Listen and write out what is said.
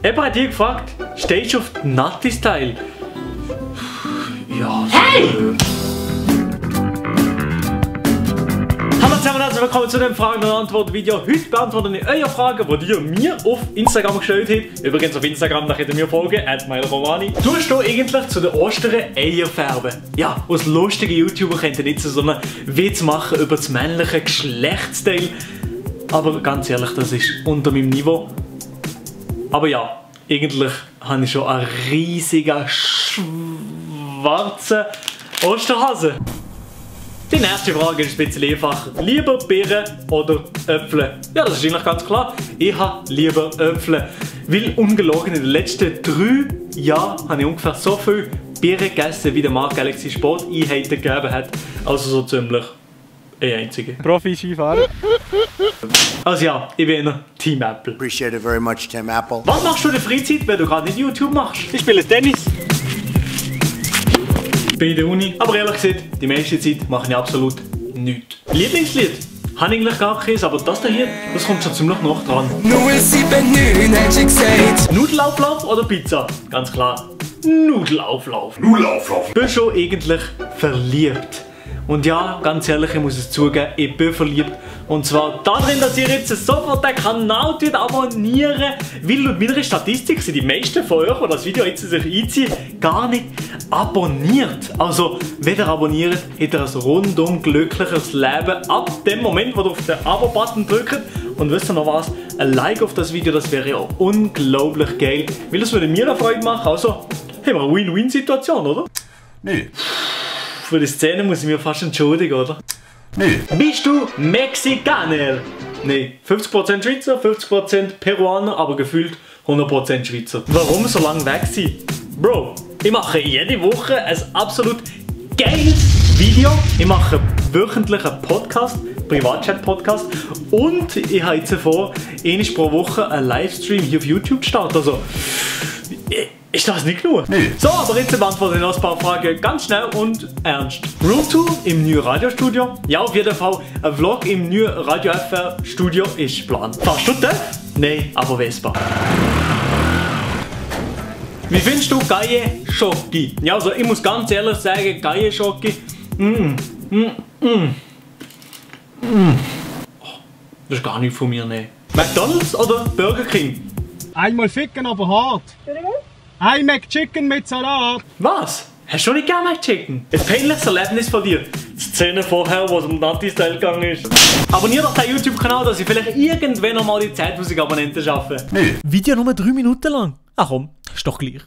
Jemand hat dich gefragt, stehst du auf Natti-Style? Ja, hey! Hallo zusammen und herzlich willkommen zu dem Fragen- und Antwort-Video. Heute beantworte ich eure Fragen, die ihr mir auf Instagram gestellt habt. Übrigens auf Instagram, da könnt ihr mir folgen, @mylromani. Tust du eigentlich zu den Ostern Eier färben? Ja, aus lustigen YouTuber könnt ihr nicht so einen Witz machen über das männliche Geschlechtsteil. Aber ganz ehrlich, das ist unter meinem Niveau. Aber ja, eigentlich habe ich schon einen riesigen schwarzen Osterhase. Die nächste Frage ist ein bisschen einfacher. Lieber Birnen oder Äpfel? Ja, das ist eigentlich ganz klar. Ich habe lieber Äpfel. Weil ungelogen in den letzten 3 Jahren habe ich ungefähr so viel Birnen gegessen, wie der Marc Galaxy Sport Einheiten gegeben hat. Also so ziemlich ein einzige. Profi-Skifahrer. Also ja, ich bin Team Apple. Appreciate it very much, Tim Apple. Was machst du in der Freizeit, wenn du gerade nicht YouTube machst? Ich spiele Tennis. Bei der Uni. Aber ehrlich gesagt, die meiste Zeit mache ich absolut nichts. Lieblingslied? Habe ich eigentlich gar keins, aber das hier, das kommt schon ziemlich noch dran. Nudelauflauf oder Pizza? Ganz klar. Nudelauflauf. Nudelauflauf. Ich bin schon eigentlich verliebt. Und ja, ganz ehrlich, ich muss es zugeben, ich bin verliebt. Und zwar darin, dass ihr jetzt sofort den Kanal abonnieren, weil laut meiner Statistik sind die meisten von euch, die das Video jetzt sich einziehen, gar nicht abonniert. Also, wenn ihr abonniert, habt ihr ein rundum glückliches Leben ab dem Moment, wo ihr auf den Abo-Button drückt. Und wisst ihr noch was? Ein Like auf das Video, das wäre ja unglaublich geil, weil das würde mir eine Freude machen. Also, haben wir eine Win-Win-Situation, oder? Nö. Für die Szene muss ich mir fast entschuldigen, oder? Nö. Bist du Mexikaner? Nein, 50% Schweizer, 50% Peruaner, aber gefühlt 100% Schweizer. Warum so lange weg sein? Bro, ich mache jede Woche ein absolut geiles Video. Ich mache wöchentlich einen Podcast, Privatchat-Podcast. Und ich habe jetzt vor, einmal pro Woche einen Livestream hier auf YouTube zu starten. Also, ist das nicht genug? Nee. So, aber jetzt beantworte ich noch ein paar Fragen ganz schnell und ernst. Roomtour im neuen Radiostudio? Ja, auf jeden Fall. Ein Vlog im neuen Radio FR Studio ist geplant. Fahrst du das? Nein, aber Vespa. Wie findest du Gaie Schoki? Ja, also ich muss ganz ehrlich sagen, Gaie Schoki. Das ist gar nicht von mir, ne. McDonald's oder Burger King? Einmal ficken, aber hart. Ein McChicken mit Salat. Was? Hast du nicht gerne McChicken? Ein peinliches Erlebnis von dir. Die Szene vorher, wo es um Natti-Style gegangen ist. Abonniert doch den YouTube-Kanal, dass ich vielleicht irgendwann noch mal die 10.000 Abonnenten schaffe. Nö. Video nur 3 Minuten lang. Ach komm, ist doch gleich.